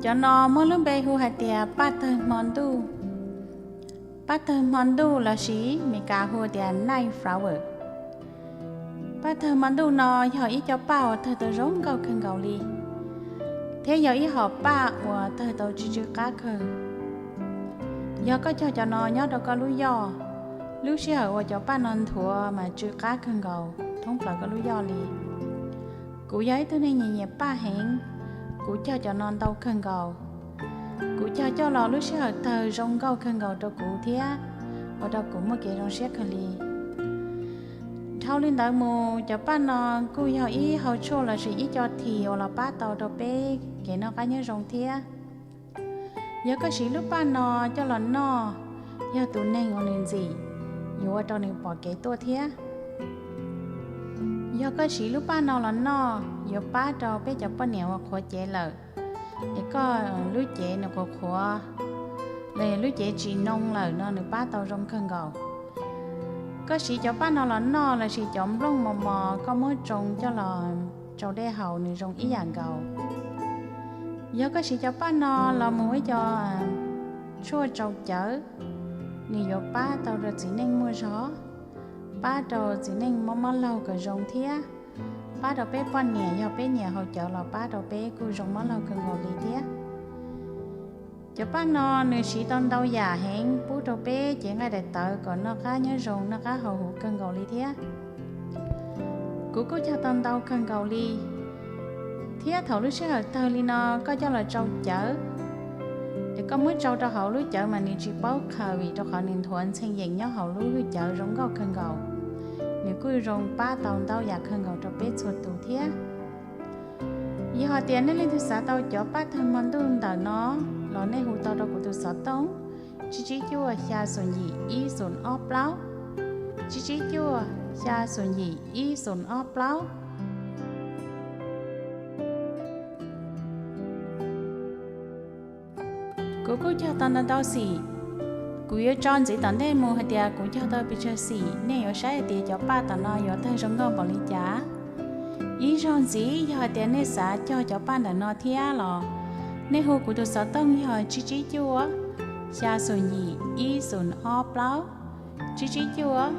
Cov no muaj lub npe hu hais tias paj tawg hmo ntuj. Paj tawg hmo ntuj lossis Meskas hu tias night flower. Paj tawg hmo ntuj no yog ib co paj uas tawg tau zoo nkauj kawg nkaus li, thiab yog ib hom paj uas tawg tau tsw tsw qab kawg. Yog koj cog cov no nyob rau koj lub yoj, lub sij hawm uas cov paj no nthuav mas tsw qab kawg nkaus thoob plaws koj lub yoj li. Kuv yog ib tug neeg nyiam nyiam paj heev, kuv cog cov no ntau kawg nkaus. Kuv cog coj los lub sij hawm tawg zoo nkauj kawg nkaus rau kuv thiab ua rau kuv muaj kev zoo siab kawg li. Dhau li ntawd mus, cov paj no kuj yog ib hau tshuaj lossis ib co this uas los pab tau rau peb kev noj qab nyob zoo thiab. Yog koj siv lub paj no coj los noj, yog tus neeg uas nws ntxim, yuav ua rau nws pom kev tuaj thiab. Yog koj siv lub paj no los noj, yuav pab rau peb cov poj niam uas qhuav cev lawm, es koj lub cev nws qhuav qhuav, los lub cev tsis noo lawm no nws pab tau zoo kawg nkaus. Koj siv cov paj no los noj lossis cov nplooj mos mos koj muab tsoo coj los tsau dej haus nws zoo ib yam nkaus. Yog koj siv cov paj no los mus ib co tshuaj tsau cawv, nws yuav pab tau rau txiv neej muaj zog, pab rau txiv neej mob mob laug kom zoo thiab, pab rau peb poj niam yog peb nyiam haus cawv los pab rau peb kuj zoo mob laug kawg nkaus li thiab. Cov paj no nws siv tau ntau yam heev pub rau peb cev nqaij daim tawv kom noj qab nyob zoo noj qab haus huv kawg nkaus li thiab. Kuv kuj cog tau ntau kawg nkaus li, thiab thaum lub sij hawm tawg li no koj coj los tsau cawv, ces koj muab tsau rau hauv lub cawv mas nws tsis paub qhaws vim rau qhov nws nthuav ntxhee yeem nyob hauv lub cawv zoo nkauj kawg nkaus. Nws kuj zoo pab tau ntau yam kawg nkaus rau peb txhua tus thiab. Yog hais tias nej leej twg xav tau cov paj tawg hmo ntuj ntawm no los nej hu tau rau kuv tus xov tooj tsib tsib cuaj xya xoom yim ib xoom ob plaub, tsib tsib cuaj xya xoom yim ib xoom ob plaub. Kuv kuj cog tau ntau ntau xim, kuv yuav tso ntxiv tom ntej mus hais tias kuv cog tau pes tsawg xim, nej yuav saib hais tias cov paj tom no yuav tawg zoo nkauj npaum li cas. Ib zaug ntxiv yog hais tias nej xav cog cov paj ntawm no thiab los nej hu kuv tus xov tooj yog tsib tsib cuaj xya xoom yim ib xoom ob plaub, tsib tsib cuaj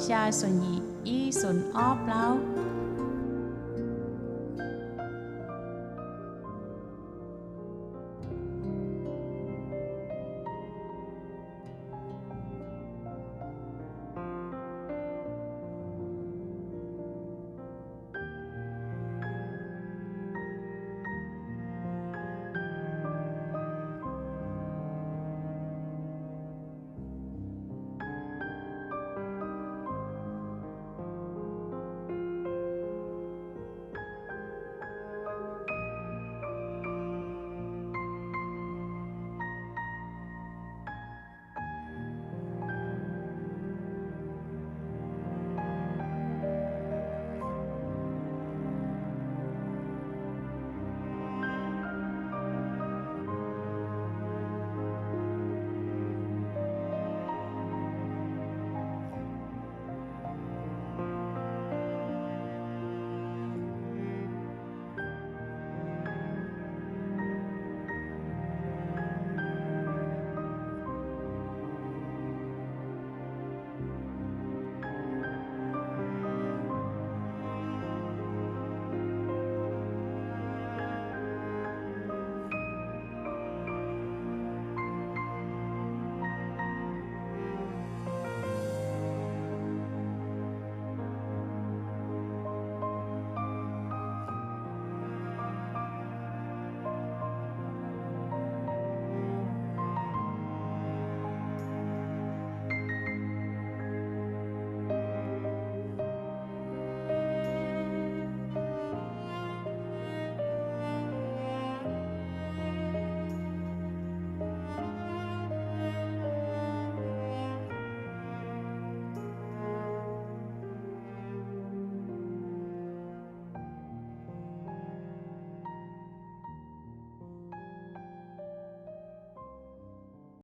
xya xoom yim ib xoom ob plaub.